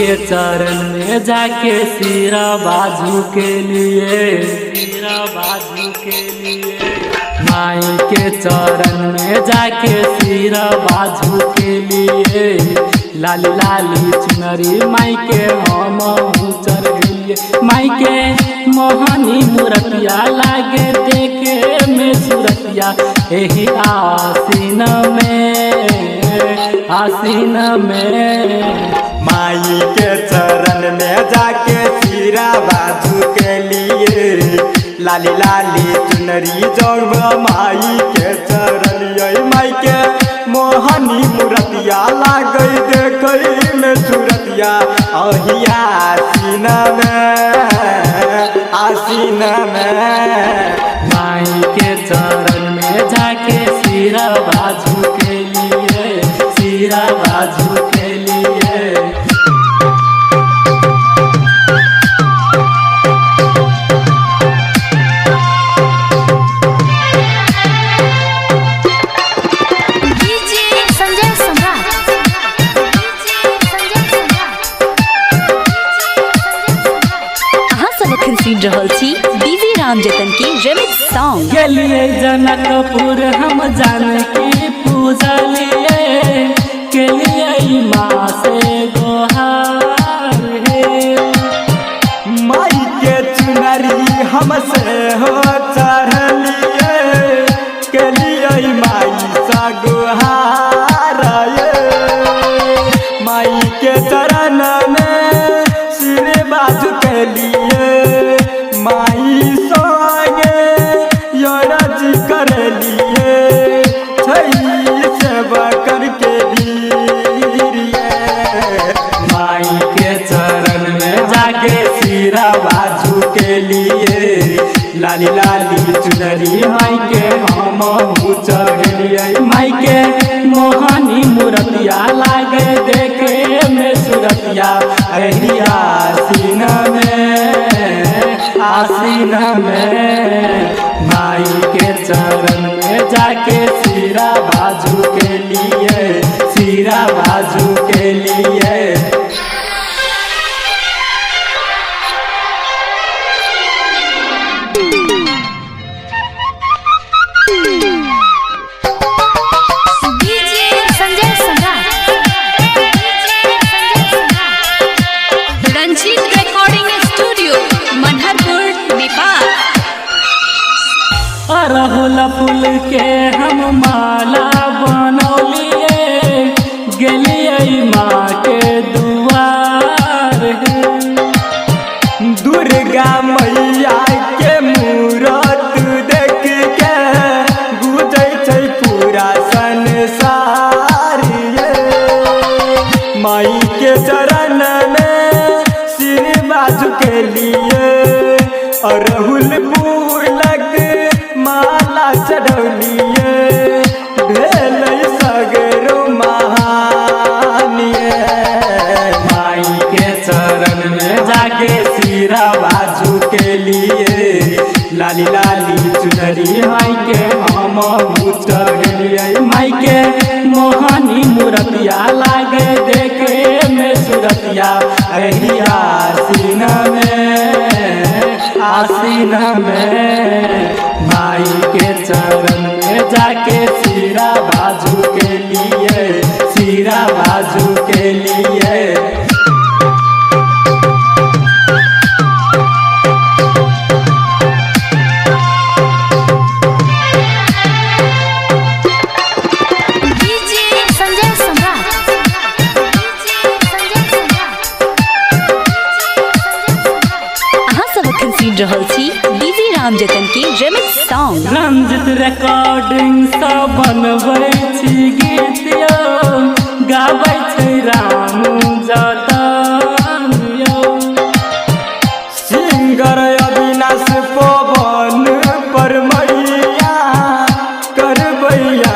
के चरण में जाके सिरा बाजू के लिए, सिरा बाजू के लिए। माई के चरण में जाके सिरा बाजू के लिए, लाली लाली चुनरी माई के हम चढ़। माई के मोहनी मूरतिया लागे देखे में सूरतिया, एही आसीन में, आसीन में। माई के चरण में जाके सिरा बाजू के लिए, लाली लाली चुनरी जब माई के चरण। माई के मोहनी मूरतिया लागे देखे में सूरतिया, अही आसीन में, आसीन में। माई के चरण में जाके सिरा बाजू के लिए, सिरा बाजू के लिए। सुन रहल छी डीजे राम जतन के रिमिक्स सॉन्ग। गेलिए जनकपुर हम जानकी पूजा लिए, केलिए माँ से गोहार हे। माई के चुनरी हमसे हो चढ़लिए, केलिए माई से गोहार ये। माई के चरण में सिर बाजू के लिए, माई संगे यरज कर लिए, सेवा करके वीरिये। माई के चरण में जाके सिरा बाजू के लिए, लाली लाली चुनरी माई के हम चढ़लिए। माई के मोहनी मूरतिया लागे देखे में सूरतिया, एही आसीन में, आसीन में। माई के चरण में जाके सिरा बाजू के लिए, सिरा बाजू के लिए। अरहुल फूल के हम माला बनौलिए, गेलिए माँ के दुआर हे। दुर्गा मैया के मूरत देख के गुजै छै पूरा संसार ये। माई के चरण में सिर बाजू के लिए, अरहुल फूलक माला चढ़ौलिए, भेलै सगरो महानिये। माई के चरण में जाके सिरा बाजू के लिए, लाली लाली चुनरी माई के हम चढ़लिए। माई के मोहनी मूरतिया लागे देखे में सूरतिया, एही आसीन में, आसीन में। माई के चरण में जाके सिरा बाजू के लिए, सिरा बाजू के लिए। सुन रहल छी डीजे राम जतन के रिमिक्स सॉन्ग। रंजित रिकॉर्डिंग सब बनबै छी गीत यो, गाबै छै राम जतन यो। सिंगर अविनाश पवन परमैया करबैया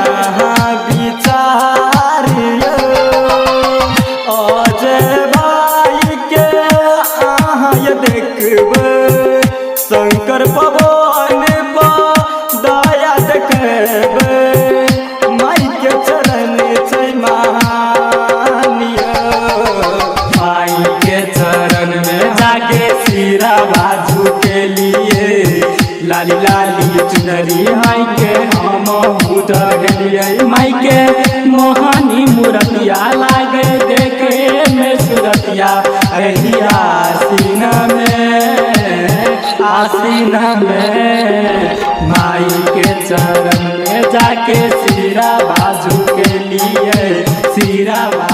विचार यो। अजय भाई के अहाँ देखबै, शंकर पवन पर दया देखबै, माई के चरण छै महान। लिए। लाली लाली चुनरी माई के हम चढ़लिए। माई के मोहनी मूरतिया लागे देखे में सुरतिया। अहिया सीना में, आसीन में माई के चरण में जाके सिरा बाजू के लिए, सिरा।